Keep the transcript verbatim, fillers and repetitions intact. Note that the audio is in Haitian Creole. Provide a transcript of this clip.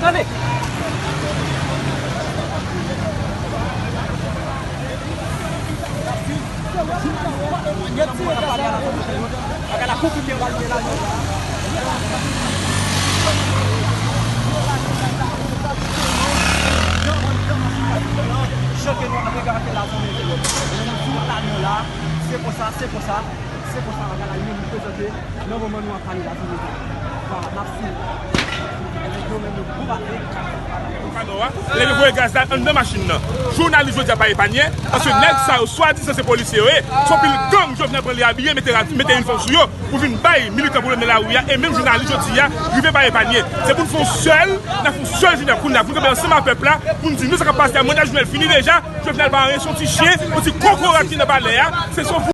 Tande! Bagay la konplike anba pye la, jodi a. Jan ke nou ap regade la, zanmi, nou sou wout la, nou la, se konsa, se konsa, se konsa bagay la ye, nou prezante nan moman nou ap pale la, zanmi. Vwala, n ap swiv. Yo menm yo gwo batay. Pandan w a, lè yo voye gaz la anndan machin nan. Jounalis jodi a pa epanye, paske nèg sa yo swadizan se polisye yo ye. Se yon pil gang Jovenel pran li abiye, mete ra-, mete inifòm sou yo pou vin bay militan pwoblèm nan lari a, e menm jounalis jodi a rive pa epanye. Se pou n fè yon sèl, n ap fè yon sèl jounen kounye a, pou n kanpe ansanm ak pèp la, pou n di nou sa k ap pase a, manda Jovenel fini deja, Jovenel pa anyen, se yon ti chen, yon ti kokorat ki nan palè a, se son